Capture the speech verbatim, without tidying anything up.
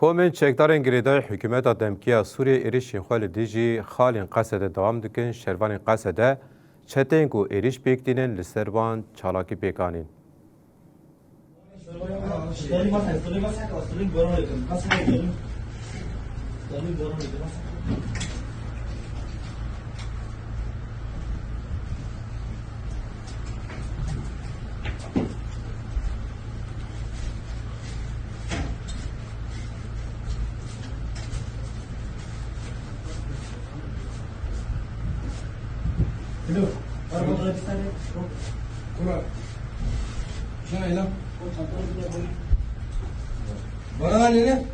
Komên çekdarên girêdayî hikûmeta demkî ya Sûriyê êrişên xwe li dijî xalên Qesede dewam dikin. Şervanên Qesede çeteyên ku êrîş pêk tînin li ser wan çalakî pêk anîn. Hello. Arabada bir tane. Kula. Şuna lan. Bana lan ne?